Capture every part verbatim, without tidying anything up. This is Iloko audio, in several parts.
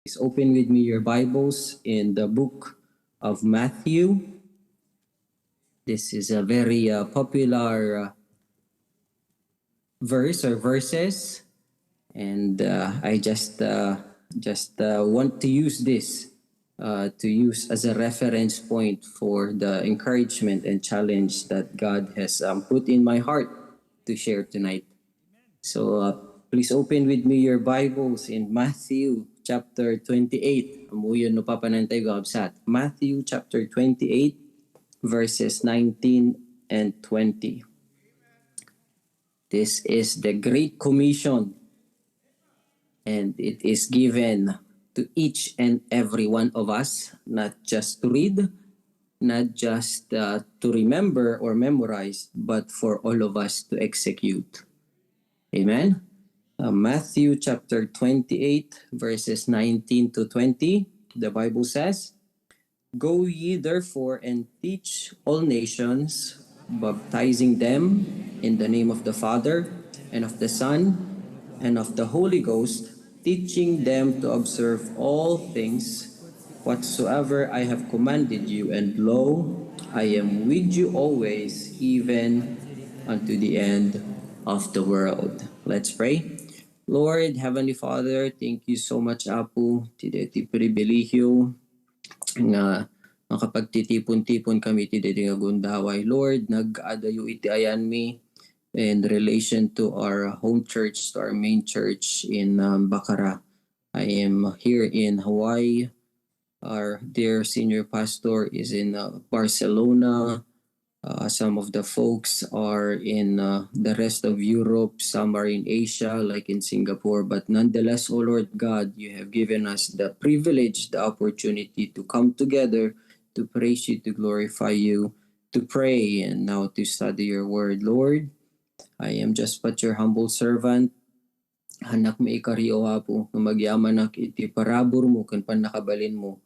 Please open with me your Bibles in the book of Matthew. This is a very uh, popular uh, verse or verses, and uh, I just uh, just uh, want to use this uh, to use as a reference point for the encouragement and challenge that God has um, put in my heart to share tonight. So uh, please open with me your Bibles in Matthew chapter twenty-eight. Ammoyo no papanantayo, kakabsat. Matthew chapter twenty-eight, verses nineteen and twenty. This is the Great Commission, and it is given to each and every one of us, not just to read, not just uh, to remember or memorize, but for all of us to execute. Amen. Uh, Matthew chapter twenty-eight, verses nineteen to twenty. The Bible says, "Go ye therefore and teach all nations, baptizing them in the name of the Father and of the Son and of the Holy Ghost, teaching them to observe all things whatsoever I have commanded you, and lo, I am with you always, even unto the end of the world." Let's pray. Lord, Heavenly Father, thank you so much, Apo, ti daytoy pribilehiyo nga makapagtitipon-tipon kami ti daytoy nga gundaway. Lord, nag-adayo iti ayanmi in relation to our home church, to our main church in um, Bacara. I am here in Hawaii. Our dear senior pastor is in uh, Barcelona. Uh, some of the folks are in uh, the rest of Europe. Some are in Asia, like in Singapore. But nonetheless, O Lord God, you have given us the privilege, the opportunity to come together to praise you, to glorify you, to pray, and now to study your word. Lord, I am just but your humble servant. Hannak maikari, O Apo, nga magyamanak iti paraburmo ken pannakabalinmo.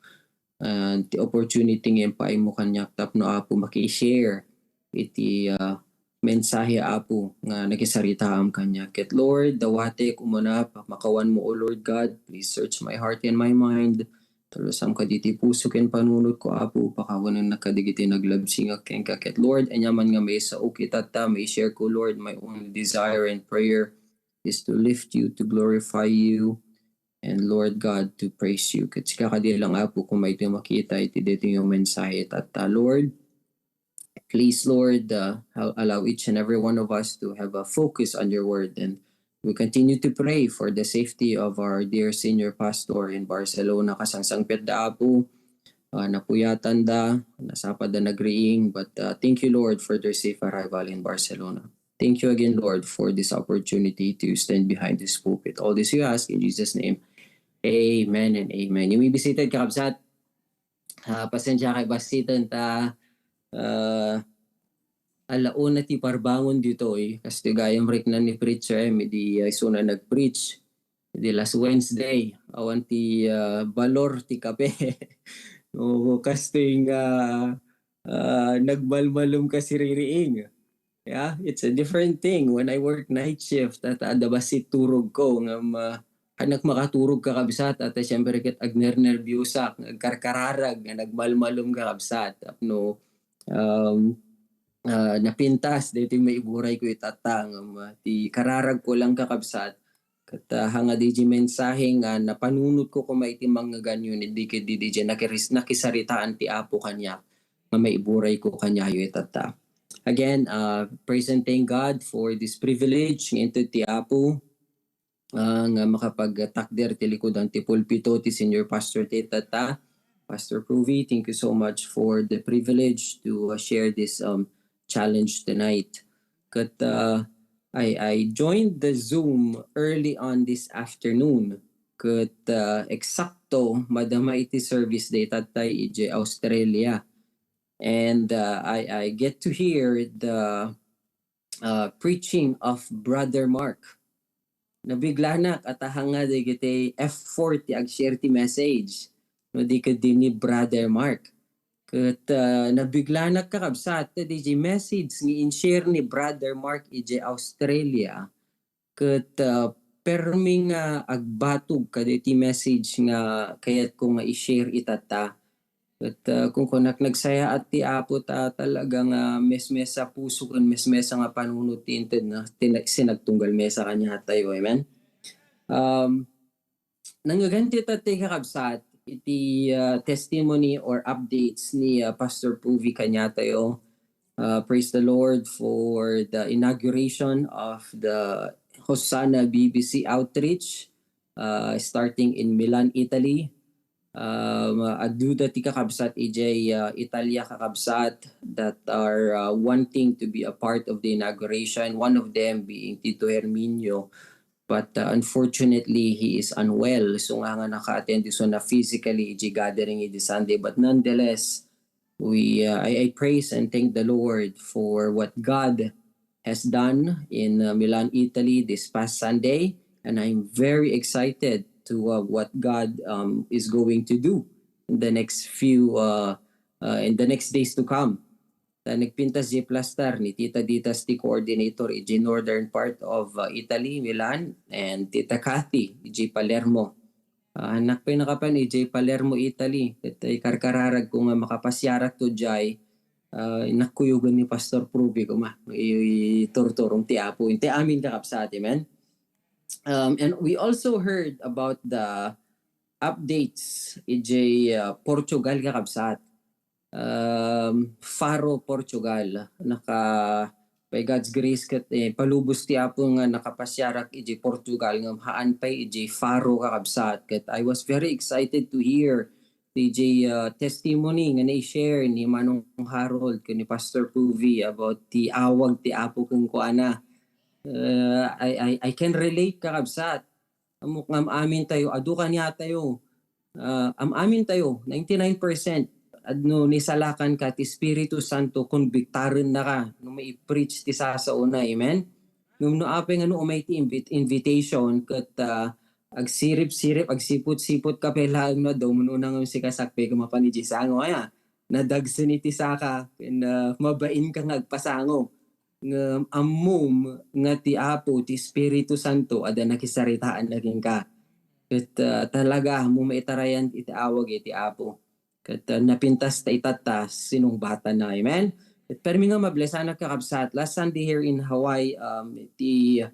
Ah, ti opportunity nga impaaymo kaniak tapno, Apo, maki-share iti ah, mensahe, Apo, nga nakisaritaam kaniak. Ket Lord, dawatek umuna, pamakawanmo, O Lord God, please search my heart and my mind. Tulusam kaditi puso ken panunotko, Apo, pakawanennak kadagiti naglabsingak kenka. Ket Lord, aniaman nga maisaok itatta, mai-share ko, Lord, my only desire and prayer is to lift you, to glorify you, and Lord God, to praise you. Ket sika kadi lang, Apo, koma iti makita iti daytoy nga mensahe itatta, Lord. Please, Lord, uh, al- allow each and every one of us to have a focus on your word, and we continue to pray for the safety of our dear senior pastor in Barcelona. Kasangsangpetda, Apo, uh, napuyatanda, nasapada nagriing, but uh, thank you, Lord, for their safe arrival in Barcelona. Thank you again, Lord, for this opportunity to stand behind this pulpit. All this we ask in Jesus' name. Amen and amen. Yung ibisited, kakabsat, ah, pasensya kay basitan ta, ah, alauna ti parbangon ditoy, kas ti gayam riknan ni preacher, eh, di isuna nag-preach. Di last Wednesday, awan ti ah, balor ti kape. O, kas ti nga ah, nagmalmalem ka siririing. Yeah, it's a different thing. When I work night shift, at adda bassit turog ko, nga ma, anak makaturog ka kabsat, at siyempre ket agnernerbiosak, agkarkararag, nga nagmalmalem ka kabsat. Tapno, um, ah, napintas, dito yung maiburay ko itata, nga ma, ti kararag ko lang kakabsat, ket ah, hanga di mensahe nga napanunot ko koma iti mangngegyo, ni di ket di, di nakisaritaan ti Apo kaniak nga maiburay ko kaniayo itata. Again, uh, praise and thank God for this privilege nga inted ti Apo, uh, nga makapagtakder ti likudan ti pulpito ti senior pastor ti itata. Pastor Pruvi, thank you so much for the privilege to uh, share this um, challenge tonight. Ket uh, I, I joined the Zoom early on this afternoon. Ket uh, eksakto, madama iti service day tatay ije Australia. And uh, I, I get to hear the uh, preaching of Brother Mark. Nabiglana, katahanga dagiti effort ti ag-share ti message. No di ket di ni Brother Mark. Ket uh, nabiglana, kakabsat, dagiti message nga in-share ni Brother Mark ije Australia. Ket uh, permi nga agbatog kadagiti message nga kayatko nga i-share itatta. Ket, ah, kunkunak, nagsayaat ti Apo ta talaga nga mesmesa puso ken mesmesa nga panunot ti intedna, ti na-, sinagtunggal mesa kaniatayo. Amen. Um, nangngegan ti tattay, kakabsat, iti, ah, testimony or updates ni, ah, Pastor Puvi kaniatayo. Uh, praise the Lord for the inauguration of the Hosanna B B C outreach, uh, starting in Milan, Italy. Um, adda ti kakabsat idiay, uh, Italia, kakabsat, that are, uh, wanting to be a part of the inauguration. One of them being Tito Herminio, but, uh, unfortunately, he is unwell. So nga nga naka-attend isu na physically iti gathering iti Sunday. But nonetheless, we, uh, I, I praise and thank the Lord for what God has done in, uh, Milan, Italy this past Sunday, and I'm very excited to, uh, what God, um, is going to do in the next few, uh, uh, in the next days to come. Ta nagpintas diay plaster ni Tita Ditas ti coordinator iti northern part of, uh, Italy, Milan, and Tita Kathy iti Palermo. Ah, annak pay nakapan idiay Palermo, Italy. Ket ikarkararagko nga makapasiarakto diay, ah, innak kuyogen ni Pastor Ruby koma. I-, iturturong ti Apo. Inti amin, kakabsat, amen? Um, and we also heard about the updates idiay, ah, Portugal, kakabsat. Um, Faro, Portugal. Naka, by God's grace, ket, eh, palubos ti Apo nga nakapasiarak idiay Portugal, ngem haan pay idiay Faro, kakabsat. Ket I was very excited to hear idiay, uh, testimony nga nai-share ni Manong Harold ken ni Pastor Puvi about ti awag ti Apo kenkuana. Uh, I, I, I can relate, kakabsat. Ammok nga am-amintayo, adu kaniatayo. Ah, am-amintayo, ninety-nine percent, adno nisalakanka ti Espiritu Santo, konbiktarennaka no mai-preach ti sasaona. Amen? Ngem no apay nga no umay ti invit-, invitation ket, ah, agsirip-sirip, agsiput-siput ka pay laeng no adda umun-una ngem sika sakbay nga mapan idiay sango, aya, nadagsen iti saka, ken, ah, mabainka nga agpasango. Ngem ammom nga ti Apo, ti Espiritu Santo, adda nakisaritaanna kenka. Ket, ah, talaga, ammom maitarayan iti awag iti Apo. Ket, ah, napintas ta itatta, sinungbatanna. Amen? Ket permi nga mablesanak, kakabsat. Last Sunday here in Hawaii, um, iti,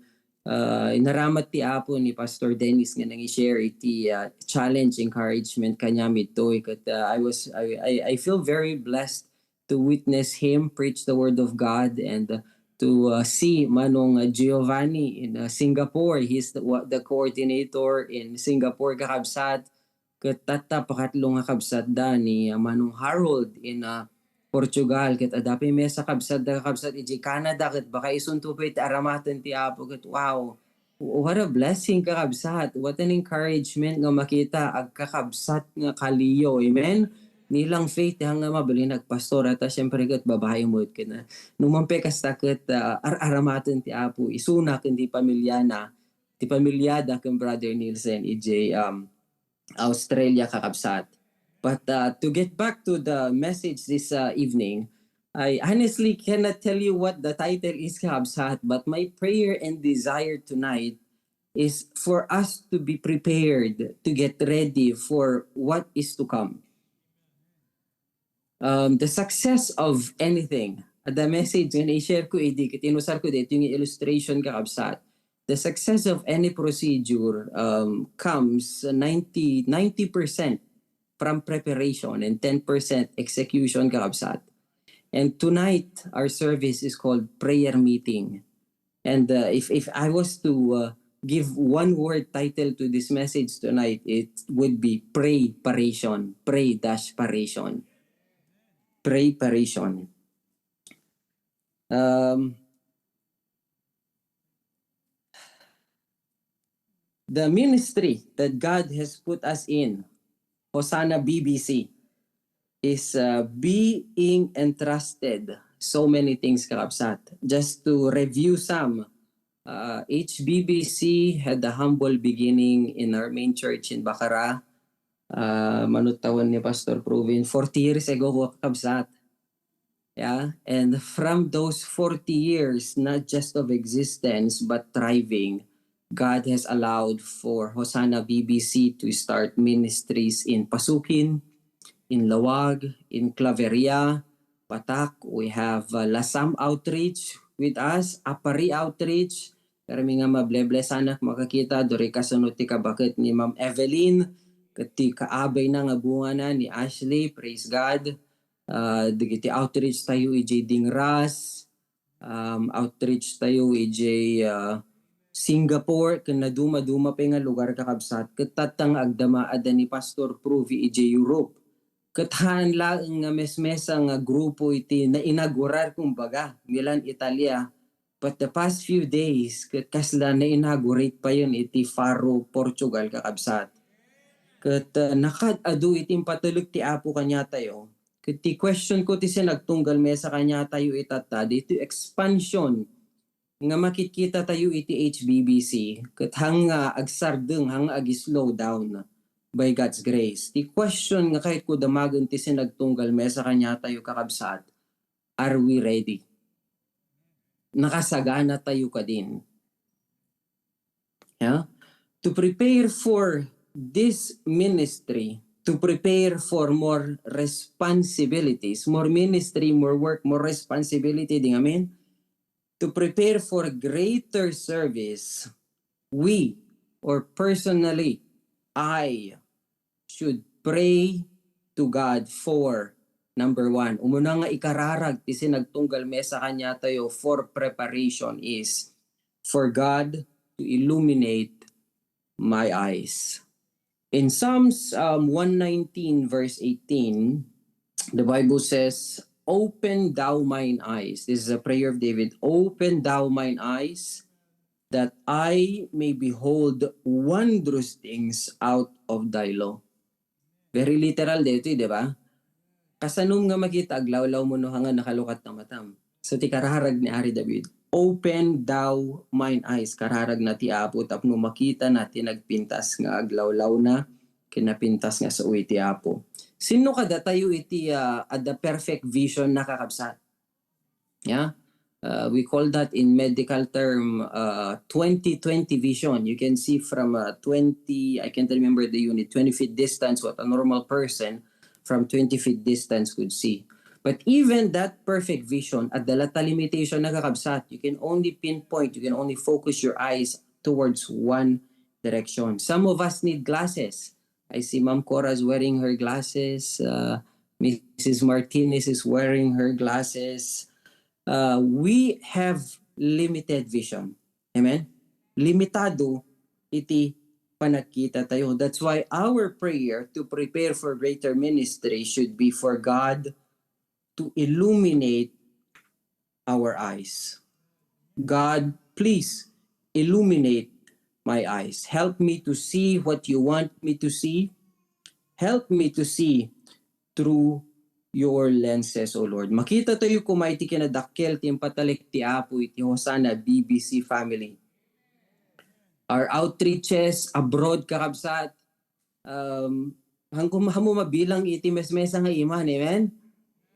ah, inaramat ti Apo ni Pastor Dennis nga nangi-share iti, ah, challenge, encouragement kaniam ditoy. Ket, ah, I was, I, I, I feel very blessed to witness him preach the word of God and, uh, to, uh, see Manong, uh, Giovanni in, uh, Singapore. He's the, wa-, the coordinator in Singapore, kakabsat. Ket tatta, pakatlo nga kabsatda ni, uh, Manong Harold in, uh, Portugal. Ket adda pay mesa kabsatda, kakabsat, idiay Canada. Ket baka isunto pay ti aramaten ti Apo. Ket wow, what a blessing, kakabsat. What an encouragement nga makita agkakabsat nga kaliyo. Amen? Nilang Faith, ti nga mabalin agpastor, ta siempre ket babai met ken, ah, no man pay kasta ket, ah, ar-aramaten ti Apo, isuna ken ti pamilyana, ti pamilyada ken Brother Nielsen, idiay, um, Australia, kakabsat. But, uh, to get back to the message this, uh, evening, I honestly cannot tell you what the title is, kakabsat, but my prayer and desire tonight is for us to be prepared to get ready for what is to come. Um, the success of anything, the message nga i-share ko idi, ket inusarko daytoy nga illustration, kakabsat. The success of any procedure, um, comes ninety, ninety percent from preparation and ten percent execution, kakabsat. And tonight, our service is called prayer meeting. And, uh, if, if I was to, uh, give one word title to this message tonight, it would be preparation. Pray dash paration. Preparation. Um, the ministry that God has put us in, Hosanna B B C, is, uh, being entrusted so many things, kakabsat. Just to review some, uh, H B B C had a humble beginning in our main church in Bacara. Uh, manuttawan ni Pastor Provin, forty years ago, kakabsat. Yeah, and from those forty years, not just of existence, but thriving, God has allowed for Hosanna B B C to start ministries in Pasukin, in Laoag, in Claveria, Patak. We have uh, Lasam Outreach with us, Apari Outreach. Karmi nga mableblessanak makakita, duri kasunod ti kabaket ni Ma'am Evelyn, ket ti kaabayna nga bungana ni Ashley, praise God. Uh, dagiti outreach tayo, ijay Dingras, um, outreach tayo, ijay uh, Singapore, ken naduma-duma pay nga lugar, kakabsat. Ket tatta nga agdama, adda ni Pastor Pruvi ijay Europe. Ket haan laeng nga mesmesa nga grupo iti nainaugurar, kumbaga, Milan, Italia. But the past few days, ket kasla na-inaugurate payen iti Faro, Portugal, kakabsat. Ket uh, nakaad-adu iti impatelek ti Apo kaniatayo. Ket ti question ko ti sinagtunggal mesa kaniatayo itatta, ditoy expansion nga makitkita tayo iti H B B C, ket hang nga agsardeng, hang nga agi-slow down by God's grace. Ti question nga kayatko damagen ti sinagtunggal mesa kaniatayo, kakabsat, are we ready? Nakasagana tayo kadin? Yeah? To prepare for this ministry, to prepare for more responsibilities, more ministry, more work, more responsibility, di ngamin? To prepare for greater service, we, or personally, I should pray to God for, number one, umuna nga ikararag ti sinagtunggal mesa kaniatayo for preparation is for God to illuminate my eyes. In Psalms um, one nineteen, verse eighteen, the Bible says, "Open thou mine eyes." This is a prayer of David. "Open thou mine eyes, that I may behold wondrous things out of thy law." Very literal daytoy, di ba? Kasanom nga makita, aglawlaw mo no hanga nakalukat na matam. So ti kararag ni Ari David, "Open thou mine eyes." Kararag na ti Apo tapno makita na ti nagpintas nga aglawlaw na, kinapintas nga sao iti Apo. Sino kadatayo iti uh, at the perfect vision, nakakabsat? Yeah? Uh, we call that in medical term uh, twenty twenty vision. You can see from uh, twenty, I can't remember the unit, twenty feet distance, what a normal person from twenty feet distance could see. But even that perfect vision, at the lata limitation, nakakabsat, you can only pinpoint, you can only focus your eyes towards one direction. Some of us need glasses. I see Ma'am Cora's wearing her glasses. Uh, Missus Martinez is wearing her glasses. Uh, we have limited vision. Amen? Limitado iti panagkita tayo. That's why our prayer to prepare for greater ministry should be for God to illuminate our eyes. God, please illuminate my eyes. Help me to see what you want me to see. Help me to see through your lenses, O Lord. Makita tayo kuma iti kinadakkel ti impatalik ti Apo iti Hosanna B B C family. Our outreaches abroad, kakabsat, um, hangko hamo mabilang iti mesmesa nga iman, amen?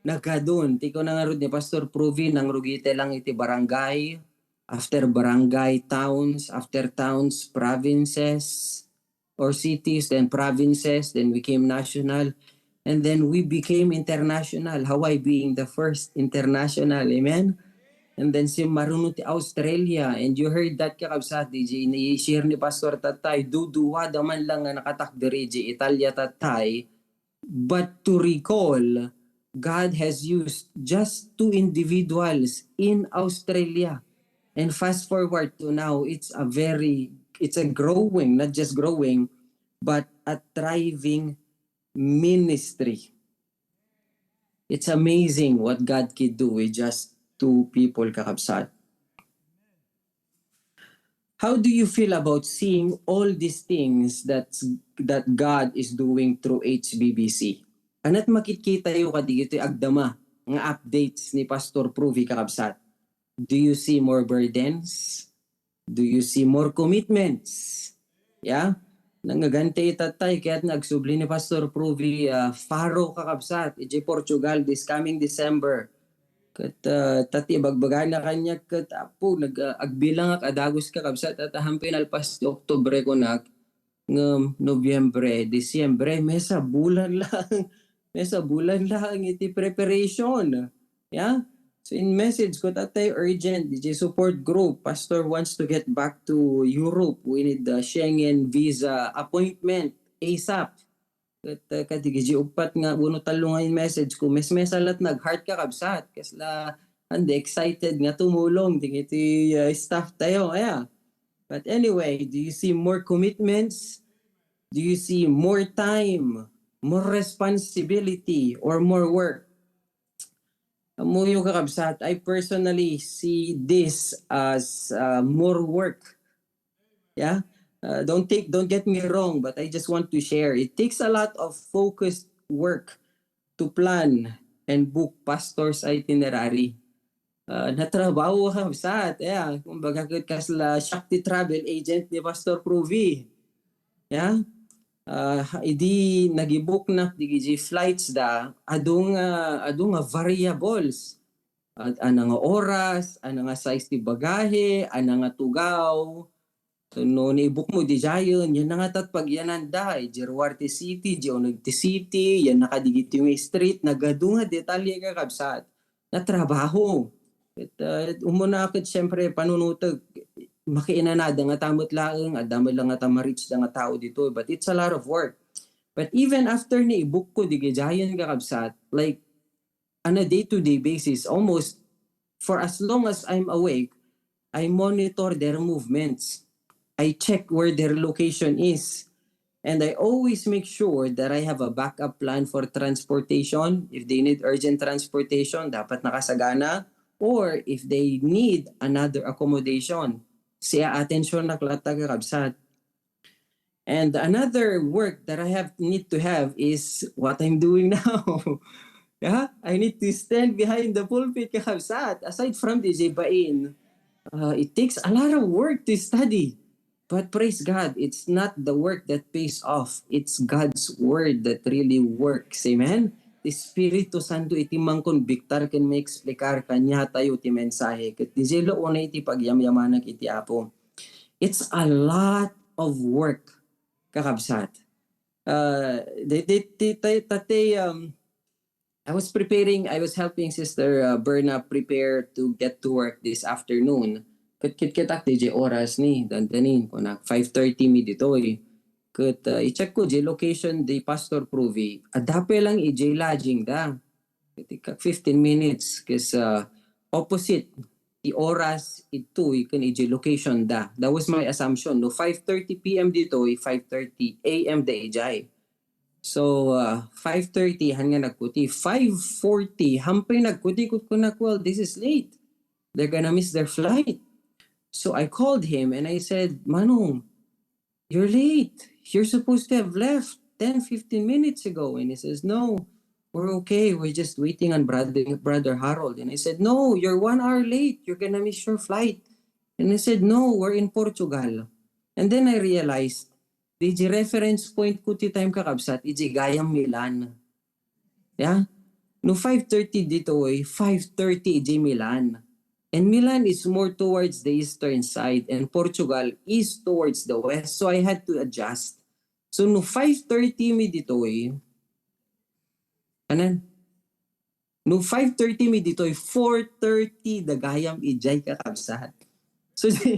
Nagkadun, ti kuna ngarud ni Pastor Pruvi, nangrugite lang iti barangay, after barangay, towns, after towns, provinces, or cities, then provinces, then we came national, and then we became international, Hawaii being the first international, amen? And then simmaruno ti Australia, and you heard that, kakabsat, D J, ni-share ni Pastor Tatay, duduwa da man lang nga nakatakder iti Italia, Tatay, but to recall, God has used just two individuals in Australia. And fast forward to now, it's a very, it's a growing, not just growing, but a thriving ministry. It's amazing what God can do with just two people, kakabsat. How do you feel about seeing all these things that that God is doing through H B B C? Ania't makitkitayo kadagiti agdama nga updates ni Pastor Pruvi, kakabsat? Do you see more burdens? Do you see more commitments? Yeah? Nangagante itatay, kaya't nga agsubli ni Pastor Pruvi, ah, Faro, kakabsat, iti Portugal this coming December. Ket, ah, ta ti ibagbagana kaniak ket, Apo, nag-, ah, agbilangak a dagus, kakabsat, ta hampay nalpas ti Oktubre kunak, ngem Nobyembre, Disyembre, maysa bulan lang. Maysa bulan lang iti preparation. Yeah? So in message ko, tatay urgent, diay support group, pastor wants to get back to Europe. We need the Schengen visa appointment ASAP. Ket, uh, kadagiti uppat nga wenno tallo nga in message ko, mesmes a latta nag-heart, kakabsat. Kasla, andi, excited nga tumulong dagiti, uh, staff tayo. Yeah. But anyway, do you see more commitments? Do you see more time, more responsibility, or more work? Ammoyo, kakabsat, I personally see this as, uh, more work. Yeah? Uh, don't take, don't get me wrong, but I just want to share. It takes a lot of focused work to plan and book pastor's itinerary. Uh, natrabaho, kakabsat. Yeah, kumbaga, ket kasla siak ti travel agent ni Pastor Pruvi. Yeah? Ah, idi nag-i-booknak dagiti flights da, adu nga, adu nga variables. At ania nga oras, ania nga size ti bagahe, ania nga tugaw. So, no, ni-book mo diayen, yan nga tat pagyananda, idiay ruar ti city, idiay uneg ti city, yan nga kadagitoy nga street, nagadu nga detalye, kakabsat. Natrabaho. Ket, uh, umuna ket, siyempre, panunotek, makiinanada ngata met laeng, adda met la ngata ma-reach da nga tao ditoy, but it's a lot of work. But even after ni-book ko diay, kakabsat, like, on a day-to-day basis, almost for as long as I'm awake, I monitor their movements. I check where their location is. And I always make sure that I have a backup plan for transportation. If they need urgent transportation, dapat nakasagana. Or if they need another accommodation, siya attention na klata, kakabsat. And another work that I have, need to have is what I'm doing now. Yeah, I need to stand behind the pulpit, kakabsat. Aside from diay bain, uh, it takes a lot of work to study. But praise God, it's not the work that pays off. It's God's word that really works. Amen? Ti Espiritu Santo iti mangkonbiktar ken maeksplikar kaniatayo ti mensahe. Ket diay la unay ti pagyamyamanak iti Apo. It's a lot of work, kakabsat. Uh, the, the, the, the, the, um, I was preparing, I was helping Sister, uh, Berna prepare to get to work this afternoon. Ket, ket, ket, diay oras ni, dandanin, kuna, five thirty mi ditoy. Ket, uh, i-check ko diay location di Pastor Pruvi. Adda pay lang idiay lodging da. Ket ika fifteen minutes, ket, uh, opposite ti oras itoy ken idiay location da. That was my assumption. No, five thirty P M ditoy, five thirty A M da idiay. So, uh, five thirty, han nga nagkuti. Five forty, hampay nagkuti, kutkunak, "Well, this is late. They're gonna miss their flight." So I called him and I said, "Manong, you're late. You're supposed to have left ten, fifteen minutes ago." And he says, "No, we're okay. We're just waiting on Brother, Brother Harold." And I said, "No, you're one hour late. You're gonna miss your flight." And I said, "No, we're in Portugal." And then I realized, diay reference point ko ti time, kakabsat, idiay gayam Milan. Yeah? No five thirty ditoy, five thirty idiay Milan. And Milan is more towards the eastern side, and Portugal is towards the west. So I had to adjust. So no five thirty mi ditoy, anan? No five thirty mi ditoy, four thirty da gayam idiay, kakabsat. So, di,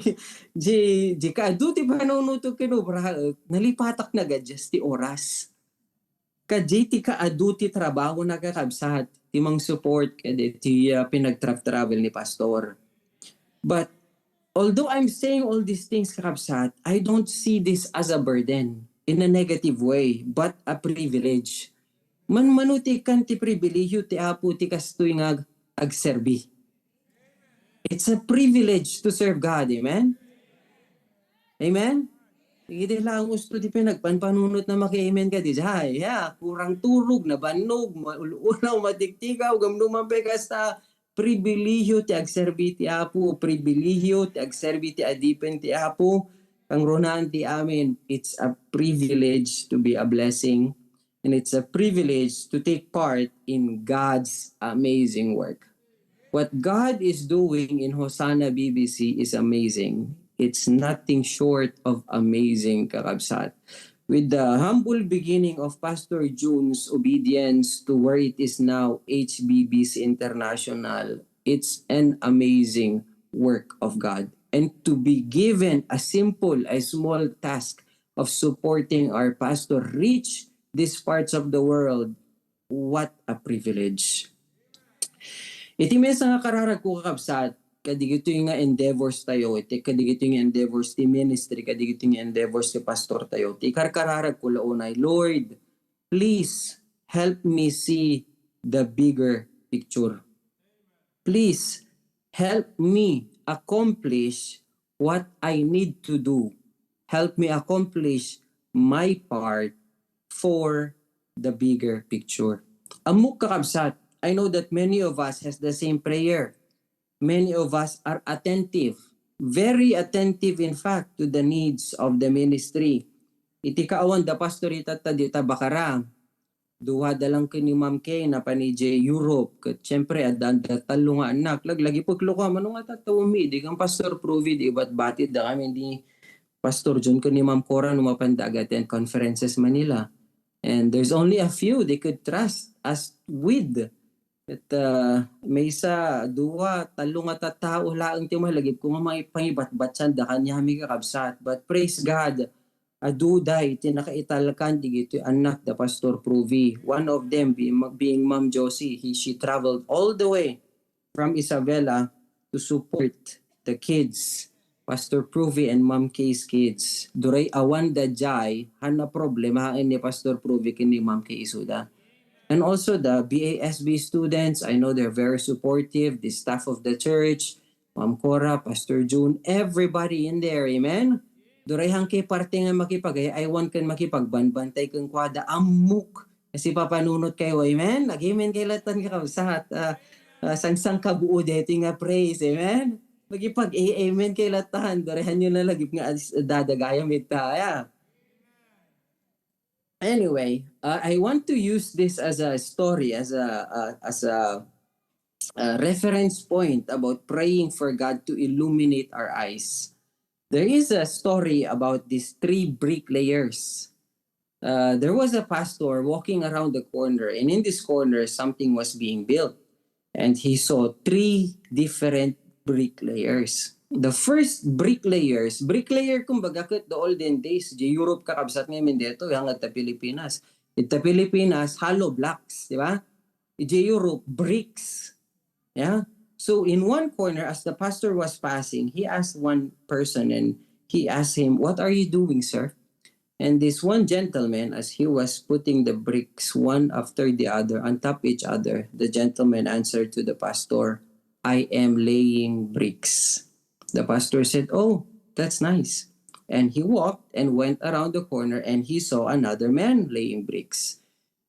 di, di kaadu ti panunutok ken obraek, nalipatak nag-adjust ti oras. Kadi ti kaadu ti trabaho na, kakabsat, ti mang-support kadi ti, ah, pinagtra-travel ni Pastor. But although I'm saying all these things, kakabsat, I don't see this as a burden in a negative way, but a privilege. Manmano ti ikkan ti pribilehiyo ti Apo ti kastoy nga ag-, agserbi. It's a privilege to serve God. Amen? Amen? Idi la ang usto ti pinagpanpanunot na maki-amen ka di jay. Ya, kurang turog, nabannog, maul-ulaw, matiktigaw, gamnuman pay kasta, pribilehiyo ti agserbi ti Apo, pribilehiyo ti agserbi ti adipen ti Apo, kangrunaan ti amin. It's a privilege to be a blessing, and it's a privilege to take part in God's amazing work. What God is doing in Hosanna B B C is amazing. It's nothing short of amazing, kakabsat. With the humble beginning of Pastor June's obedience to where it is now, H B B C International, it's an amazing work of God. And to be given a simple, a small task of supporting our pastor reach these parts of the world, what a privilege. Iti maysa nga kararag ko, kakabsat, kadigitoy nga endeavors tayo, iti kadigitoy nga endeavors ti ministry, kadigitoy nga endeavors ti pastor tayo, ti karkararag ko la unay, Lord, please help me see the bigger picture. Please help me accomplish what I need to do. Help me accomplish my part for the bigger picture. Ammok, kakabsat, I know that many of us has the same prayer. Many of us are attentive, very attentive, in fact, to the needs of the ministry. Iti kaawan da pastor ita ta dita Bacara, duada lang ken ni Ma'am Kay, napan idiay Europe. Ket siyempre, adda, adda tallo nga annak. Laglagipek la koma, "Mano nga tattawem idi ken Pastor Provi, di ibatbatid da kami ni Pastor John ken ni Ma'am Cora no mapanda ag-attend conferences Manila." And there's only a few they could trust us with. Ket, ah, maysa, dua, tallo nga tattao laeng ti malagip ko nga mangi-, pangibatbatsan da kaniami, kakabsat. But praise God, adu day ti nakaitalkan digitoy annak da Pastor Provi. One of them being, being Ma'am Josie. He, she traveled all the way from Isabela to support the kids, Pastor Provi and Ma'am Kay's kids. Duray awan da jay, han naproblemaen ni Pastor Provi ken ni Ma'am Kay isuda. And also the B A S B students, I know they're very supportive, the staff of the church, Ma'am Cora, Pastor June, everybody in there, amen? Duray han kay parte nga makipag-ay-aywan ken makipagbanbantay kenkuada, ammok. Kasi papanunot kayo, amen? Ag-amen kay latan, kakabsat. Ah, ah, sangsangkabuo deti nga praise, amen? Makipag-amen kay latan. Duray hanyo na lagip nga as-, dadagayam ita, ya. Anyway, uh, I want to use this as a story, as a, uh, as a, uh, reference point about praying for God to illuminate our eyes. There is a story about these three bricklayers. Uh, there was a pastor walking around the corner, and in this corner, something was being built. And he saw three different bricklayers. The first bricklayers, bricklayer, kumbaga, ket the olden days, di Europe, kakabsat, ngamin dito, yang at Pilipinas. Ita Pilipinas, hollow blocks, di ba? Di Europe, bricks. Yeah? So in one corner, as the pastor was passing, he asked one person and he asked him, "What are you doing, sir?" And this one gentleman, as he was putting the bricks one after the other on top each other, the gentleman answered to the pastor, "I am laying bricks." The pastor said, "Oh, that's nice." And he walked and went around the corner and he saw another man laying bricks.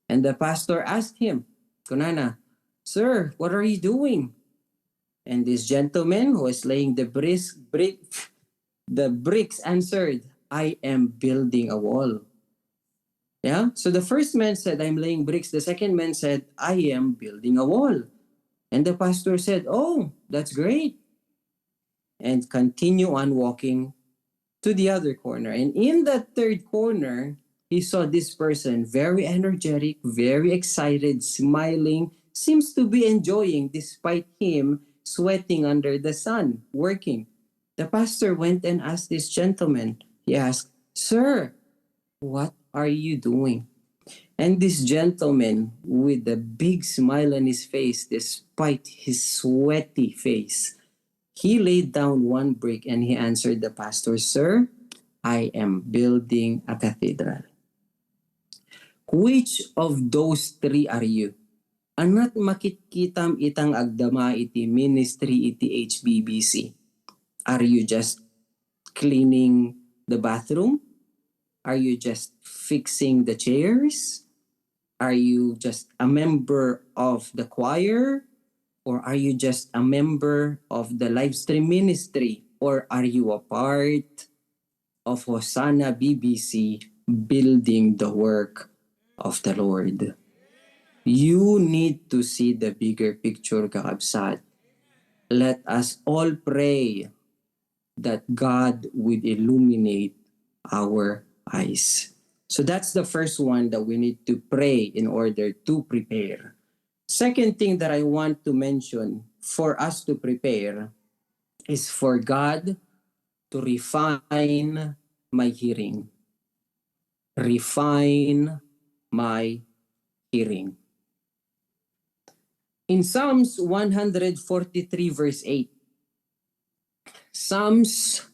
And the pastor asked him, kunana, "Sir, what are you doing?" And this gentleman who is laying the brisk, brick, the bricks answered, "I am building a wall." Yeah? So the first man said, "I'm laying bricks." The second man said, "I am building a wall." And the pastor said, "Oh, that's great." And continue on walking to the other corner. And in that third corner, he saw this person, very energetic, very excited, smiling, seems to be enjoying despite him sweating under the sun, working. The pastor went and asked this gentleman. He asked, "Sir, what are you doing?" And this gentleman, with a big smile on his face, despite his sweaty face, he laid down one brick and he answered the pastor, "Sir, I am building a cathedral." Which of those three are you? Ania't makitkitam ita nga agdama iti ministry iti H B B C? Are you just cleaning the bathroom? Are you just fixing the chairs? Are you just a member of the choir? Or are you just a member of the live stream ministry? Or are you a part of Hosanna B B C, building the work of the Lord? You need to see the bigger picture, kakabsat. let us all pray that God would illuminate our eyes. So that's the first one that we need to pray in order to prepare. Second thing that I want to mention for us to prepare is for God to refine my hearing. Refine my hearing. In Psalms one hundred forty-three, verse eight. Psalms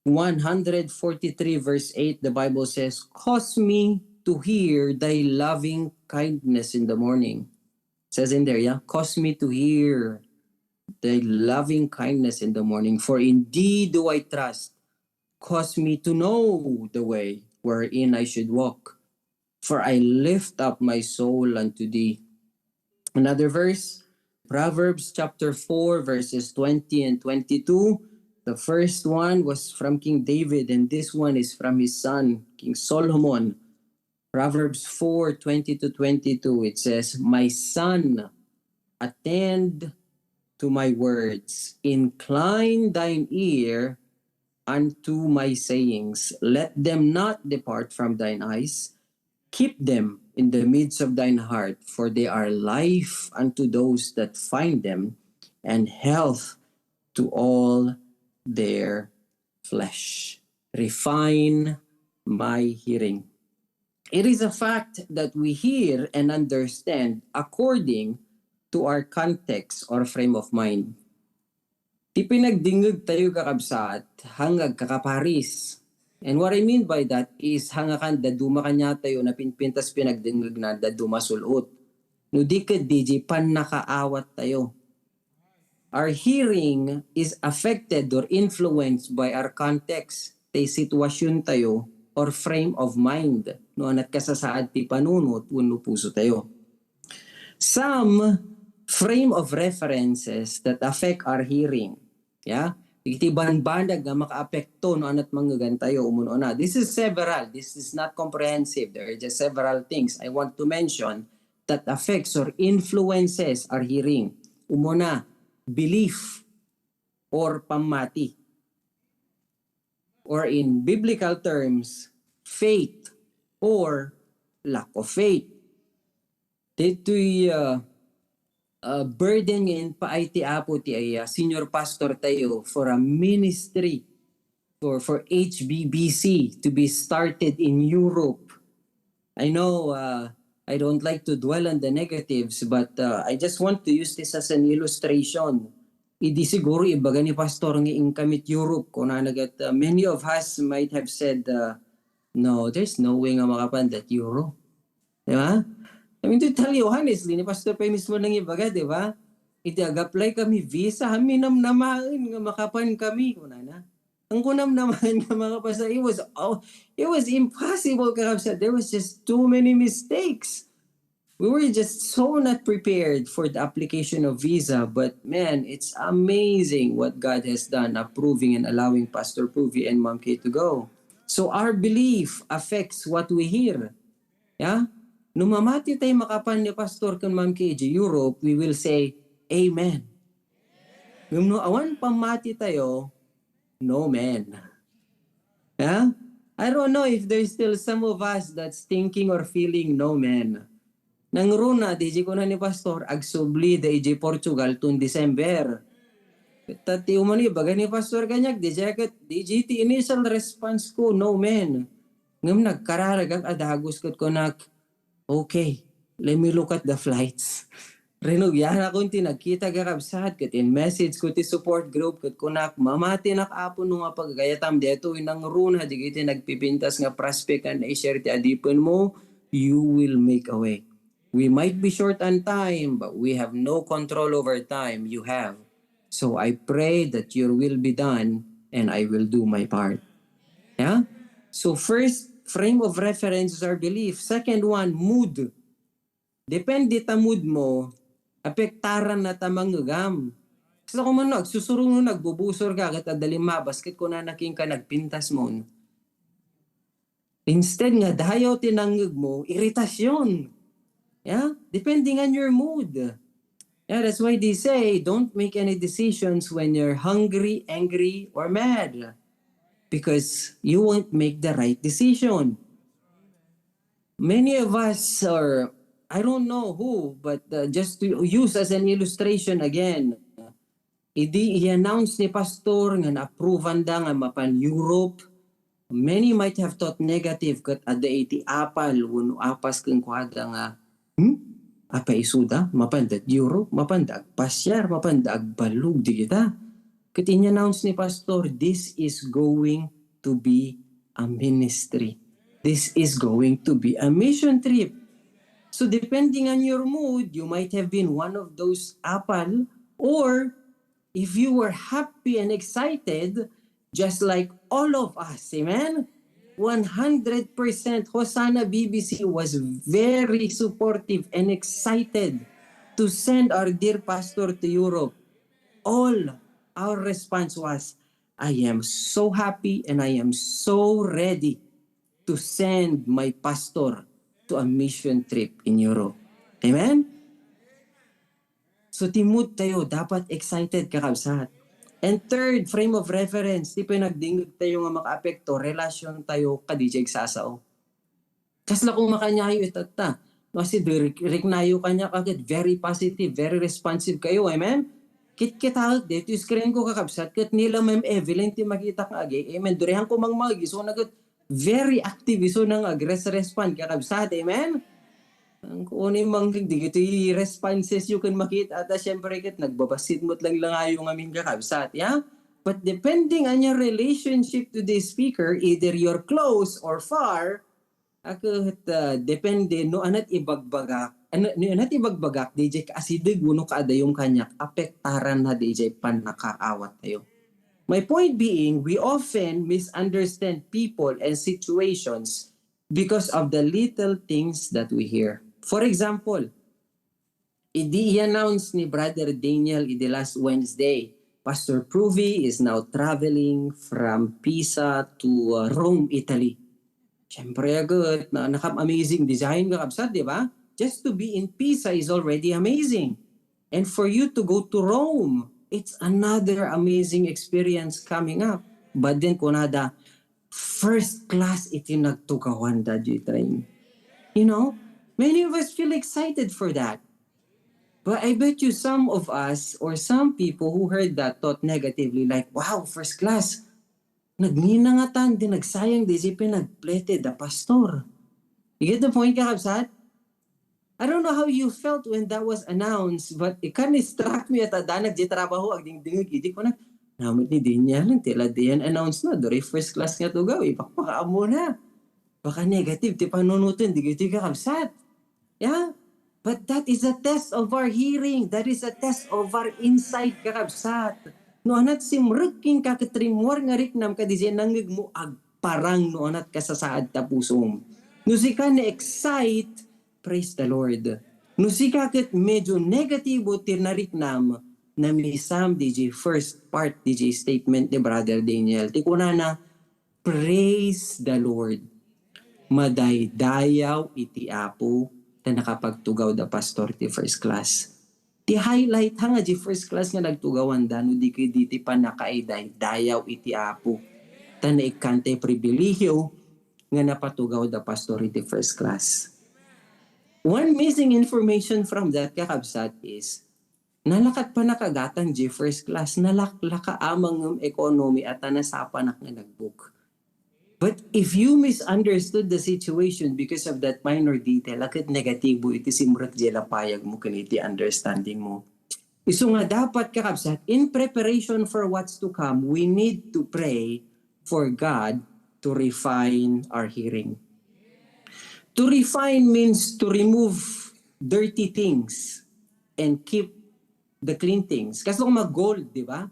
one hundred forty-three, verse eight, the Bible says, "Cause me to hear thy loving kindness in the morning." Says in there, yeah? "Cause me to hear thy loving kindness in the morning. For in thee do I trust. Cause me to know the way wherein I should walk. For I lift up my soul unto thee." Another verse, Proverbs chapter four, verses twenty and twenty-two. The first one was from King David, and this one is from his son, King Solomon. Proverbs four twenty to twenty-two, it says, "My son, attend to my words. Incline thine ear unto my sayings. Let them not depart from thine eyes. Keep them in the midst of thine heart, for they are life unto those that find them, and health to all their flesh." Refine my hearing. It is a fact that we hear and understand according to our context or frame of mind. Ti pinagdingngeg tayo, kakabsat, hangag kakaparis. And what I mean by that is, hangakan dadduma kaniatayo napinpintas pinagdingngegna, dadduma sul-ot. No di ket, diay pannakaawat tayo. Our hearing is affected or influenced by our context, ti sitwasyon tayo, or frame of mind, no anat kasasaad ti panunot wenno puso tayo. Some frame of references that affect our hearing. Yeah? Iti banbanag nga makaapekto no anat mangngegan tayo, umuna. This is several. This is not comprehensive. There are just several things I want to mention that affects or influences our hearing. Umuna, belief or pammati. Or in biblical terms, faith or lack of faith. Ditoy, uh, uh, burden nga inpaay ti Apo ti, uh, senior pastor tayo for a ministry for, for H B B C to be started in Europe. I know, uh, I don't like to dwell on the negatives, but, uh, I just want to use this as an illustration. Idi siguro ibaga ni Pastor nga inkamit Europe, kunana ket, uh, many of us might have said, uh, "No, there's no way nga makapan that Europe." Di ba? I mean, to tell you honestly, ni Pastor pa mismo nang ibaga, di ba? Iti ag-apply kami visa, kami namnamaen nga makapan kami, kunana. Ang kunam naman nga mga pasa, it was, oh, it was impossible, kakabsat. There was just too many mistakes. We were just so not prepared for the application of visa, but man, it's amazing what God has done, approving and allowing Pastor Puvi and Ma'am Kay to go. So our belief affects what we hear. Yeah? No mamati tayo makapan ni Pastor ken Ma'am Kay idiay Europe, we will say, "Amen." Ngem no awan pammati tayo, "No, man." Yeah? I don't know if there's still some of us that's thinking or feeling, "No, man." Nangruna, diay kuna ni Pastor, agsubli da idiay Portugal ton December. Ta ti umuna, ibaga ni Pastor kaniak, diay ket, diay ti initial response ko, "No, man." Ngem nagkararagak a dagus ket kunak, "Okay, let me look at the flights." Rinugianakon ti nagkita, kakabsat, ket in-message ko ti support group ket kunak, "Mamatinak, Apo, no mapagagayatam daytoy." Nangruna dagiti nagpipintas nga prospect nga i-share ti adipenmo, you will make a way. We might be short on time, but we have no control over time. You have. So I pray that your will be done and I will do my part. Yeah? So first, frame of reference is our belief. Second one, mood. Depende ta mood mo, apektaran na ta mangngegam. Kasta ko man no, agsusurungon, agbubusor ka, ket adda limmabas, ket kunana kenka, nagpintas mon. Instead nga dayaw ti nangngeg mo, iritasyon. Yeah? Depending on your mood. Yeah, that's why they say don't make any decisions when you're hungry, angry, or mad, because you won't make the right decision. Many of us are, I don't know who, but uh, just to use as an illustration again, idi i-announce ni pastor nga na-approve-an da nga mapan Europe, many might have thought negative ket adda iti apal wenno apas kenkuada nga, "Hmm? Apay isuda? Mapanda Europe? Mapanda agpasiar? Mapanda agballog dagita?" Ket in-announce ni pastor, "This is going to be a ministry. This is going to be a mission trip." So depending on your mood, you might have been one of those apal, or if you were happy and excited, just like all of us, amen? One hundred percent Hosanna B B C was very supportive and excited to send our dear pastor to Europe. All our response was, "I am so happy and I am so ready to send my pastor to a mission trip in Europe." Amen? So, ti mood tayo, dapat excited, kakabsat. And third, frame of reference, ti panagdingeg tayo nga makaapekto, relasyon tayo kadi jay agsasao. Kasla kung makanyayo itatta. No, si Direk, riknayo kanya kaget, very positive, very responsive kayo, amen? Kitkitaek, dito screen ko, kakabsat, ket nila Ma'am Evelyn, ti makita nga agi, amen? Durihan ko mang magiso na ket, very active isu nang agres-respond, kakabsat, amen? Ang kunin mang digiti responses you can makita, ta siyempre ket nagbabassit met lang langayo ngamin, kakabsat, ya? But depending on your relationship to the speaker, either you're close or far, aket, ah, depende no anat ibagbagak, ano, no anat ibagbagak, di jay kaasideg wenno kaadayom kaniak, apektaran na di jay pannakaawat tayo. My point being, we often misunderstand people and situations because of the little things that we hear. For example, idi i-announce ni Brother Daniel idi last Wednesday, Pastor Pruvi is now traveling from Pisa to uh, Rome, Italy. Siyempre, agad, na, nakam-amazing design, kakabsat, di ba? Just to be in Pisa is already amazing. And for you to go to Rome, it's another amazing experience coming up. But then, kunada, first class iti nagtugawanda, di train. You know, many of us feel excited for that. But I bet you some of us or some people who heard that thought negatively, like, "Wow, first class. Nagninangatan, di nagsayang, di si pinagplete da pastor." You get the point, kakabsat? I don't know how you felt when that was announced, but it kind of struck me at adanak di trabaho, agdingdingig, idi ko na, "Namit ni Daniel, ti la diyan announce na, duri first class nga tugaw, ipakpakaam mo na. Baka negative, ti panunutin, di giti kakabsat." Yeah? But that is a test of our hearing. That is a test of our insight, kakabsat. No anat simrek ken kakatrimmuar nga riknam kadi jay nangngeg mo, agparang no anat kasasaad ta pusom. No sika na-excite, praise the Lord. No sika ket medyo negatibo ti nariknam, namisam di jay first part di jay statement ni Brother Daniel. Ti kunana, "Praise the Lord. Madaydayaw iti Apo ta nakapagtugaw da pastor ti first class." Ti highlight ha nga di first class nga nagtugawanda no di kadi ti pannakaidaydayaw iti Apo ta naikkan ti pribilehiyo nga napatugaw da pastor iti first class. One missing information from that, kakabsat, is nalakat pannakagatang di first class, nalaklaka amang ngem economy at nasapanak nga nagbuk. But if you misunderstood the situation because of that minor detail, aket negatibo iti simrek di lapayag mo ken iti understanding mo. Isu nga dapat, kakabsat, in preparation for what's to come, we need to pray for God to refine our hearing. To refine means to remove dirty things and keep the clean things. Kaso kung mag-gold, di ba?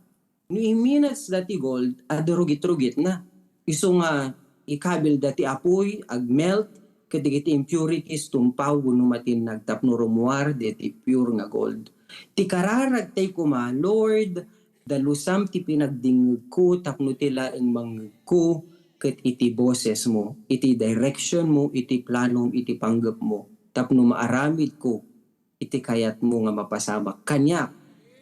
No iminats da ti gold, adda rugit-rugit na. Isu nga ikabil da ti apuy, agmelt, ket dagiti impurities tumpaw wenno matinnag tapno rummuar dagiti pure nga gold. Ti kararag tay koma, Lord, dalusam ti pinagdingngegko tapno ti laeng mangngegko ket iti bosesmo, iti directionmo, iti planom, iti panggepmo, tapno maaramidko iti kayatmo nga mapasamak kaniak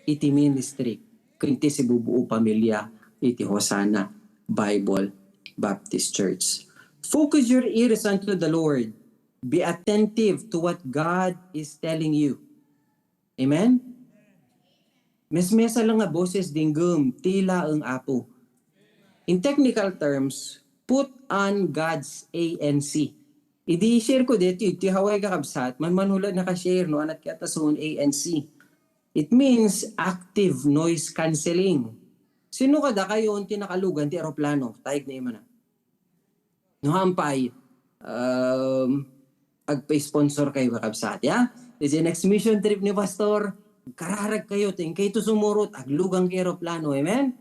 iti ministry ken ti sibubuo pamilia iti Hosanna Bible Baptist Church. Focus your ears unto the Lord. Be attentive to what God is telling you. Amen? Mesmesa lang nga boses dinggem, ti laeng Apo. In technical terms, put on God's A N C. Idi share ko dito, iti Hawaii kakabsat, man manulat nakashare, no, anat kaya tasun A N C. It means active noise cancelling. Sino kada kayo ti nakalugan ti eroplano? Tayag na imana. No, hampay, um, agpa-sponsor kayo, kakabsat, ya? Is the next mission trip ni Pastor, kararag kayo, tingkay to sumurot, aglugan kayo eroplano, amen?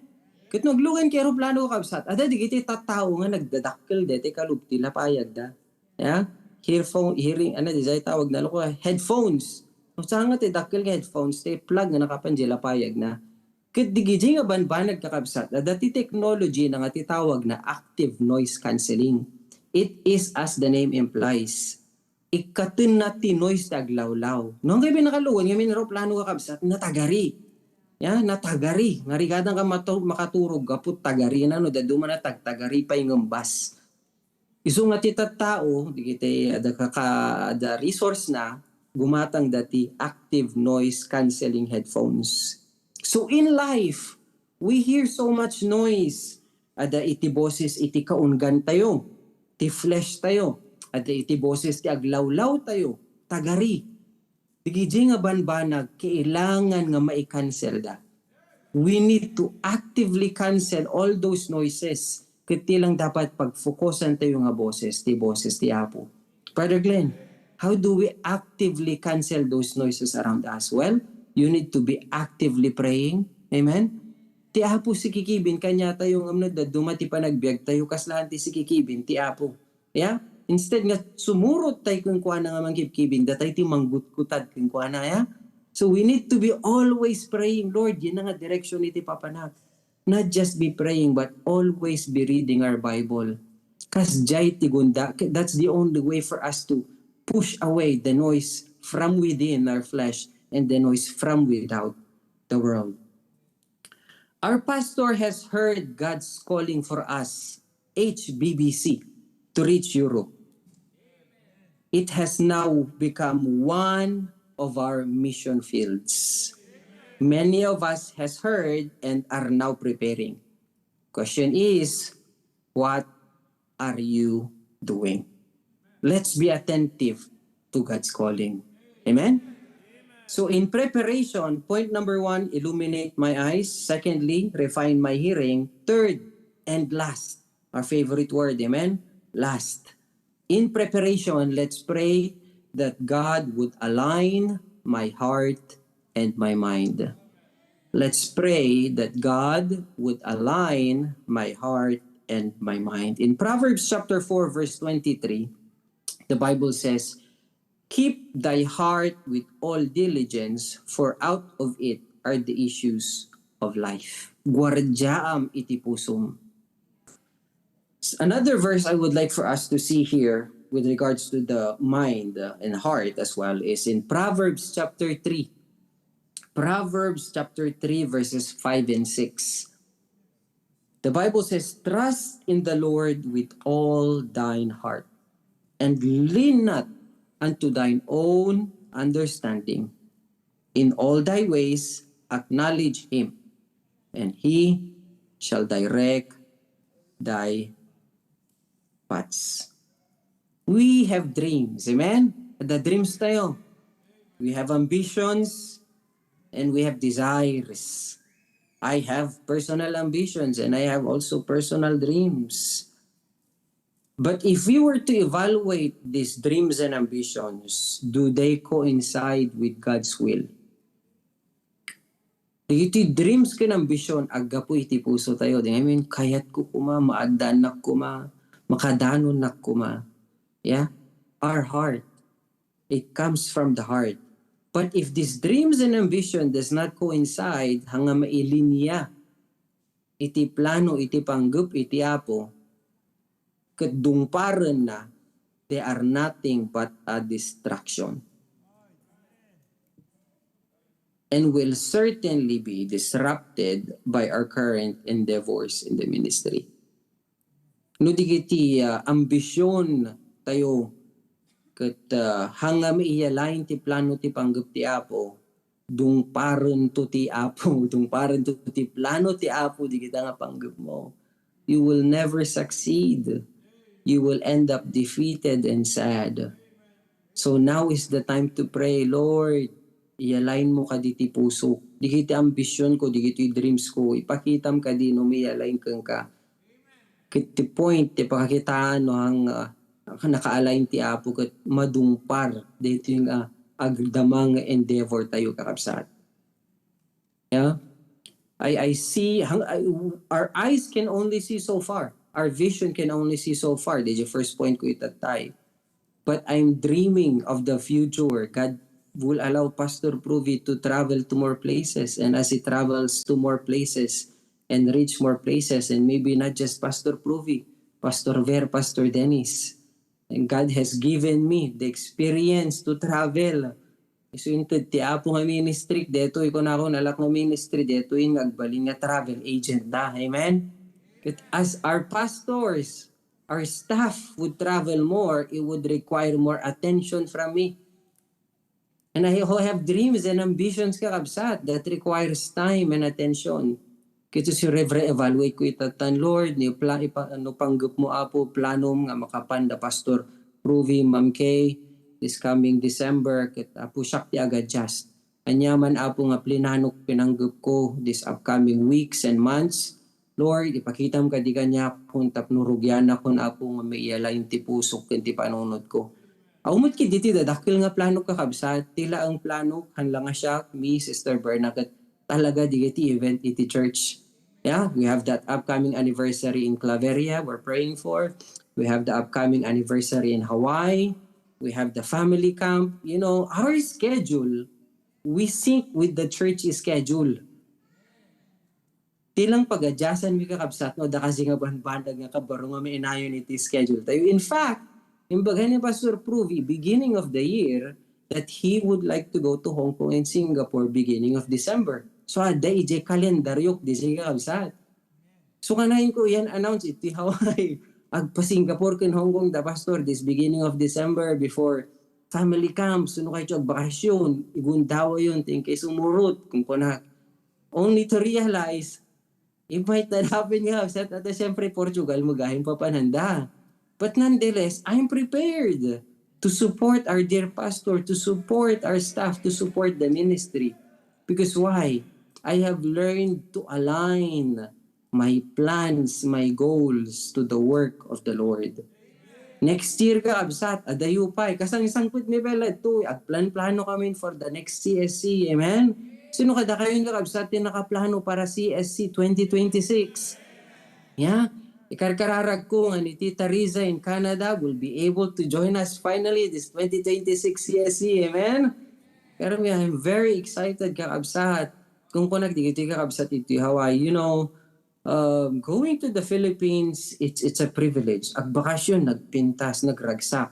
Ket no aglugan kayo eroplano, kakabsat, adda digiti tattao nga nagdadakkel deti kalub ti lapayag da. Ya? Hearphone, hearing, ano, di say tawag na lo ko, headphones. No, saan nga ti dakkel nga headphones, ti plug nga nakapan di lapayag na. Ket digiti nga banbanag, kakabsat, adda ti technology na nga ti tawag na active noise cancelling. It is as the name implies. Ikkatenna ti noise ti aglawlaw. No, ang kaya pinakaluan nga min eroplano, kakabsat, natagari. Ya, natagari. Nga rigadan ka matu-, makaturog, kaput tagari na, no, daduma na tagtagari pay ngem bas. Isu nga ti tattao, digiti adda kaka-, adda resource na, gumatang dati active noise cancelling headphones. So in life, we hear so much noise. Adda iti boses iti kaunggan tayo, ti flesh tayo. Adda iti boses ti aglawlaw tayo, tagari. Digiti nga banbanag, kailangan nga mai-cancel da. We need to actively cancel all those noises. Ket ti lang dapat pagfokusan tayo nga boses, ti boses ti Apo. Brother Glenn, how do we actively cancel those noises around us? Well, you need to be actively praying. Amen? Ti Apo sikikibin, kaniatayo nga amned, dadduma ti panagbiag tayo, kaslaan ti sikikibin, ti Apo. Ya? Instead nga sumurot tay kenkuana nga mangkibkibing, datay ti manggutkutad kenkuana, ya? So we need to be always praying, Lord, yan nga direction iti papanak. Not just be praying, but always be reading our Bible. Kas jay ti gunda, that's the only way for us to push away the noise from within our flesh and the noise from without the world. Our pastor has heard God's calling for us, H B B C, to reach Europe. It has now become one of our mission fields. Many of us has heard and are now preparing. Question is, what are you doing? Let's be attentive to God's calling. Amen? So in preparation, point number one, illuminate my eyes. Secondly, refine my hearing. Third, and last, our favorite word, amen? Last. In preparation, let's pray that God would align my heart and my mind. Let's pray that God would align my heart and my mind. In Proverbs chapter four, verse twenty-three, the Bible says, "Keep thy heart with all diligence, for out of it are the issues of life." Guardiaam iti pusom. S-, another verse I would like for us to see here with regards to the mind, uh, and heart as well is in Proverbs chapter three. Proverbs chapter three, verses five and six. The Bible says, "Trust in the Lord with all thine heart, and lean not unto thine own understanding. In all thy ways acknowledge him, and he shall direct thy paths." We have dreams, amen? The dreams tayo. We have ambitions and we have desires. I have personal ambitions and I have also personal dreams. But if we were to evaluate these dreams and ambitions, do they coincide with God's will? Dagiti dreams ken ambition, aggapu iti puso tayo. Di, I mean, kayat ko kuma, maaddaannak kuma, makadaanonnak kuma. Yeah? Our heart. It comes from the heart. But if these dreams and ambition does not coincide, hanga mailinya iti plano, iti panggep, iti Apo, ket dungparenna, they are nothing but a distraction. and will certainly be disrupted by our current endeavors in the ministry. No dagiti, ah, ambision tayo ket, ah, hangam iya lain ti plano ti panggep ti Apo, dungparento ti Apo, dungparento ti plano ti Apo dagita nga panggepmo. You will never succeed. You will end up defeated and sad. So now is the time to pray, Lord, i-align-mo kadi ti pusok. Dagiti ambisionko, dagiti dreamsko, ipakitam kadi no may-align kenka. Ket ti point, ti pakakitaan no hang, ah, naka-align ti Apo ket madungpar daytoy nga agdama nga endeavor tayo, kakabsat. Yeah? I, I see, hang, I, our eyes can only see so far. Our vision can only see so far. That's the first point ko itattay. But I'm dreaming of the future. God will allow Pastor Pruvi to travel to more places. And as he travels to more places and reach more places, and maybe not just Pastor Pruvi, Pastor Ver, Pastor Dennis. And God has given me the experience to travel. Isu inted ti Apo nga ministry, detoy kunako nalak nga ministry, detoy nga agbalin nga travel agent da. Amen? Ket as our pastors, our staff would travel more, it would require more attention from me. And I ho-, have dreams and ambitions, kakabsat, that requires time and attention. Ket isu re-evaluate ko itatan, Lord, ni pla-, ipa-, no panggepmo, Apo, planom nga makapan da Pastor Pruvi, Ma'am Kay, this coming December, ket Apo, siak ti agadjust. Ania man, Apo, nga plinanok pinanggepko this upcoming weeks and months, Lord, ipakitam kadi kaniakon tapno rugianakon, Apo, nga maialain ti pusok ken ti panunotko. Aw met ket ditoy dadakkel nga planok, kakabsat, ti laeng planok, han la nga siak, me, Sister Berna, ket talaga dagiti event iti church. Yeah, we have that upcoming anniversary in Claveria we're praying for. We have the upcoming anniversary in Hawaii. We have the family camp. You know, our schedule, we sync with the church schedule. Ti lang pag-adjustan mi, kakabsat, no, adda kasi nga banbanag nga kabaro nga mainayon iti schedule tayo. In fact, imbaga ni Pastor Pruvi, beginning of the year, that he would like to go to Hong Kong and Singapore beginning of December. So, adda idiay kalendaryok, diay, kakabsat. So, kanayon ko iyan announce iti Hawaii. Agpa-Singapore ken Hong Kong da Pastor this beginning of December before family camp. So, no kayo agbakasyon, igundawayon, ti inkay sumurot, kunkunak. Only to realize, it might not happen nga, sa, at siyempre, Portugal, magahin pa pananda. But nonetheless, I'm prepared to support our dear pastor, to support our staff, to support the ministry. Because why? I have learned to align my plans, my goals to the work of the Lord. Next year, kakabsat, adayo pay. Kasangsangpet ni Bella ito, agplan-plano kami for the next C S C. Amen? Sino kadakayo, kakabsat, ti nakaplano para C S C twenty twenty-six? Yeah? Ikarkararag ko nga ni Tita Riza in Canada will be able to join us finally this twenty twenty-six C S C. Amen? Pero me, I'm very excited, kakabsat. Kung kunak, di kita, kakabsat, iti Hawaii. You know, um, going to the Philippines, it's, it's a privilege. Agbakasyon, nagpintas, nagragsak.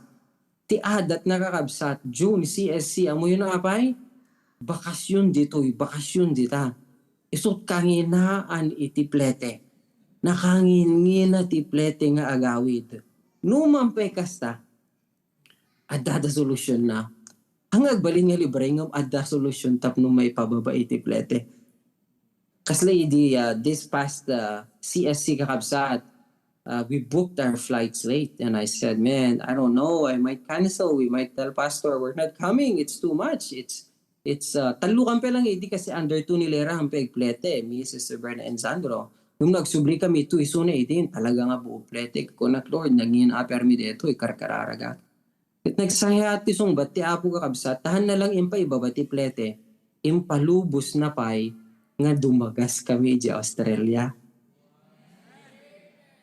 Ti adat, kakabsat, June, C S C, ammoyo no apay? Bakasyon ditoy, bakasyon dita. Isut' kanginaan iti plete. Nakangingina ti plete nga agawid. No man pay kasta, adda da solusyonna. Ang agbalin nga libre nga adda solusyon tapno maipababa iti plete. Kasla idi, ah, this past, ah, C S C, kakabsat, ah, we booked our flights late. And I said, "Man, I don't know. I might cancel. We might tell Pastor we're not coming. It's too much. It's, it's, ah," tallo kami lang idi kasi under two ni Lera, ang pagplete, me, Sister Berna, and Sandro. Nung nagsubli kami, ito, isu na idin, talaga nga buo plete. Kunak, "Lord, nangin-upper mi dito, ikarkararaga." Ket nagsayat ti sungbat ti Apo, kakabsat, ta hanna lang impaibaba ti plete, impalubosna pay nga dumagas kami idiay Australia.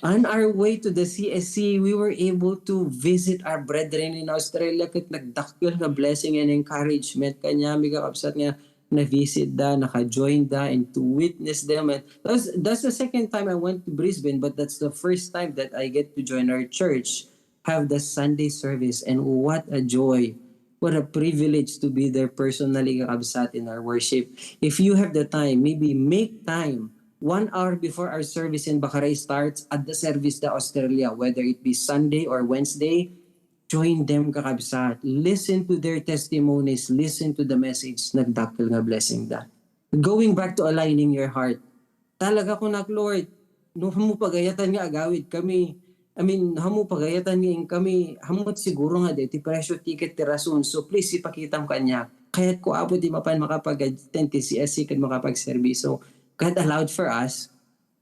On our way to the C S C, we were able to visit our brethren in Australia, ket nagdakkel nga blessing and encouragement kaniami, kakabsat, nga na-visit da, naka-join da, and to witness them. And that's, that's the second time I went to Brisbane, but that's the first time that I get to join our church, have the Sunday service, and what a joy What a privilege to be there personally, kakabsat, in our worship. If you have the time, maybe make time. One hour before our service in Bacarai starts, at the service da Australia, whether it be Sunday or Wednesday, join them, kakabsat. Listen to their testimonies, listen to the message. Nagdakkel nga blessing da. Going back to aligning your heart. Talaga kunak, Lord, no, hammo pagayatan nga agawid kami, I mean, hammo pagayatan nga inkami, hammo siguro nga deti presyo ticket ti rason. So please, ipakitam kaniak. Kayatko, Apo, ti mapan makapag-attend ti C S C ken makapagserbiso. God allowed for us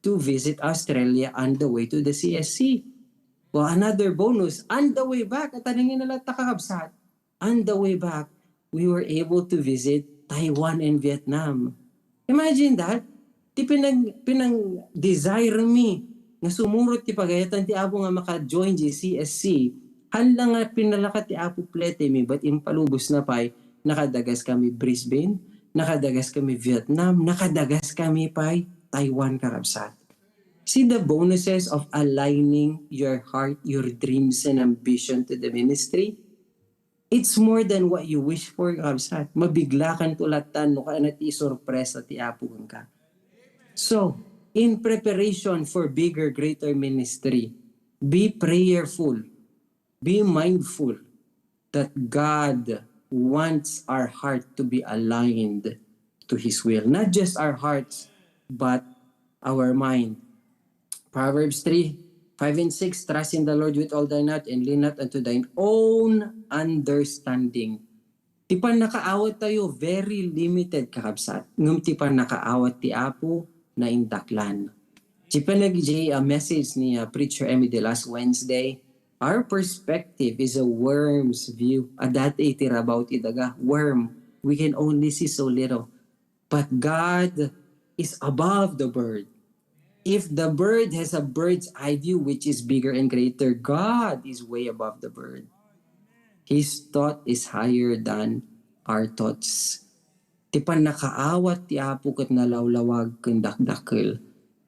to visit Australia on the way to the C S C. Well, another bonus, on the way back, at anong inalatta, kakabsat? On the way back, we were able to visit Taiwan and Vietnam. Imagine that. Ti pinang, pinang-desire mi nga sumurot ti pagayatan ti Apo nga maka-join di C S C. Haan la nga pinalakat ti Apo plete mi, but impalubos na pay, nakadagas kami Brisbane, nakadagas kami Vietnam, nakadagas kami pay Taiwan, kakabsat. See the bonuses of aligning your heart, your dreams, and ambition to the ministry. It's more than what you wish for, kabsat. Mabiglakanto latta no kaana ti sorpresa ti Apo kenka. So, in preparation for bigger, greater ministry, be prayerful, be mindful that God wants our heart to be aligned to His will. Not just our hearts, but our mind. Proverbs three, five and six, "Trust in the Lord with all thine heart and lean not unto thine own understanding." Ti pannakaawat tayo, very limited, kakabsat. Ngem ti pannakaawat ti Apo, naindaklan. Ti panag-, iti, ah, message ni, ah, Preacher Emmy the last Wednesday, our perspective is a worm's view. Adda iti rabaw ti daga, worm. We can only see so little. But God is above the bird. If the bird has a bird's eye view, which is bigger and greater, God is way above the bird. His thought is higher than our thoughts. Ti pannakaawat ti Apo ket nalawlawag ken dakdakkel.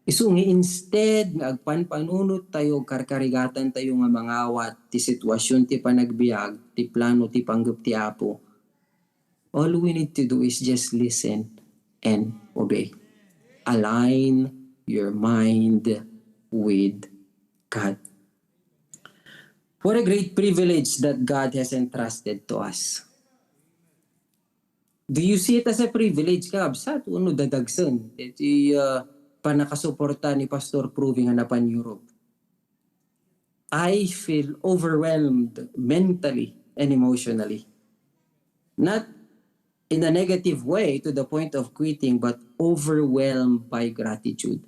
Isu nga instead nga agpanpanunot tayo, karkarigatan tayo nga mangawat ti sitwasyon ti panagbiag, ti plano ti panggep ti Apo, all we need to do is just listen and obey. Align your mind with God. What a great privilege that God has entrusted to us. Do you see it as a privilege, kabsat, wenno dadagsen? Iti, uh, pannakasuporta ni Pastor Proving a napan Europe. I feel overwhelmed mentally and emotionally. Not in a negative way to the point of quitting, but overwhelmed by gratitude.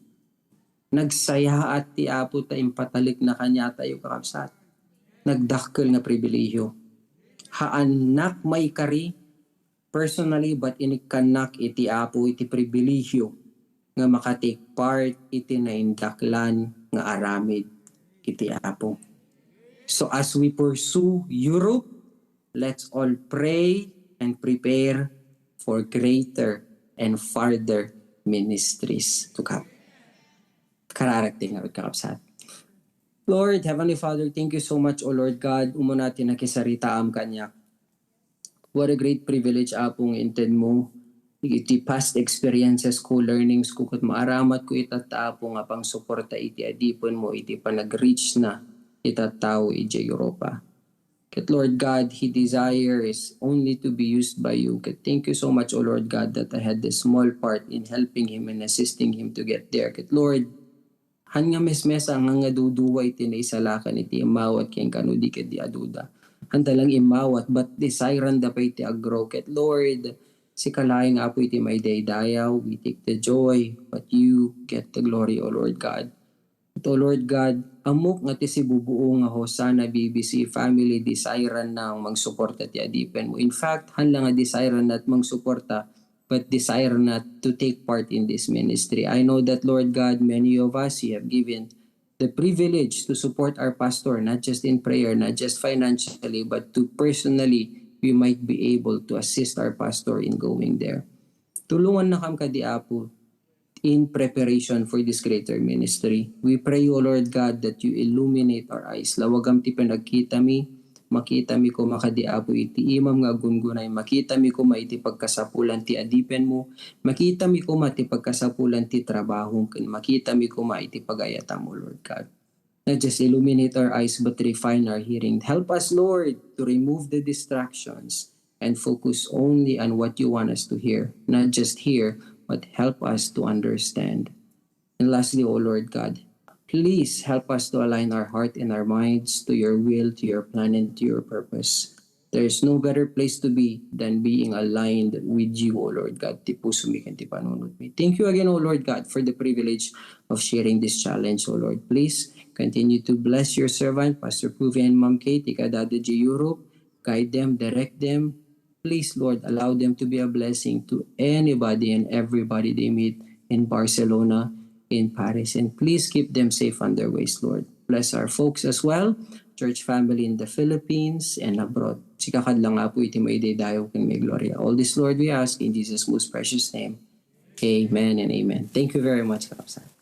Nagsayaat ti Apo ta impatalik na kaniatayo, kakabsat. Nagdakkel nga pribilehiyo. Haannak maikari personally, but inikkannak iti Apo iti pribilehiyo nga maka-take part iti naindaklan nga aramid iti Apo. So as we pursue Europe, let's all pray and prepare for greater and farther ministries to come. Kararag ti ngarud, kakabsat. Lord, Heavenly Father, thank you so much, O Lord God, umuna ti nakisaritaam kaniak. What a great privilege, Apo, nga inted mo iti past experiences ko, learnings ko, ket maaramat ko ita, Apo, nga pangsuporta iti adipen mo iti panag-reach na ita tao iti Europa. Ket Lord God, he desires only to be used by you. Ket thank you so much, O Lord God, that I had a small part in helping him and assisting him to get there. Ket Lord, han nga mesmes nga nga duduwa iti naisalakan iti immawat ken kano di ket di aduda. Handa lang immawat, but desire-an da pay ti aggrow. Ket Lord, sika laeng, Apo, iti maidaydayaw. We take the joy, but you get the glory, O Lord God. Ito, Lord God, ammok nga ti sibubuo nga Hosanna B B C family, desire-an na nga mangsuporta ti adipen mo. In fact, han la nga desire-an na nga mangsuporta, but desire-an na to take part in this ministry. I know that, Lord God, many of us, you have given the privilege to support our pastor, not just in prayer, not just financially, but to personally, we might be able to assist our pastor in going there. Tulungan na kam kadi, Apo, in preparation for this greater ministry. We pray, O Lord God, that you illuminate our eyes. Lawagam ti panagkitami, Makitami koma kadi, Apo, iti imam nga aggunggunay. Makitami koma iti pagkasapulan ti adipenmo. Makitami koma ti pagkasapulan ti trabahom, ken makitami koma iti pagayatam, O Lord God. Not just illuminate our eyes, but refine our hearing. Help us, Lord, to remove the distractions and focus only on what you want us to hear. Not just hear, but help us to understand. And lastly, O Lord God, please help us to align our heart and our minds to your will, to your plan, and to your purpose. There's no better place to be than being aligned with you, O Lord God. Ti puso mi ken ti panunot mi. Thank you again, O Lord God, for the privilege of sharing this challenge, O Lord. Please continue to bless your servant, Pastor Puvi and Ma'am Kate, ti kadada di Europe. Guide them, direct them. Please, Lord, allow them to be a blessing to anybody and everybody they meet in Barcelona, in Paris. And please keep them safe on their ways, Lord. Bless our folks as well, church family in the Philippines and abroad. Sika kad lang, Apo, iti maidaydayaw ken maigloria. All this, Lord, we ask in Jesus' most precious name. Amen and amen. Thank you very much, Kakabsat.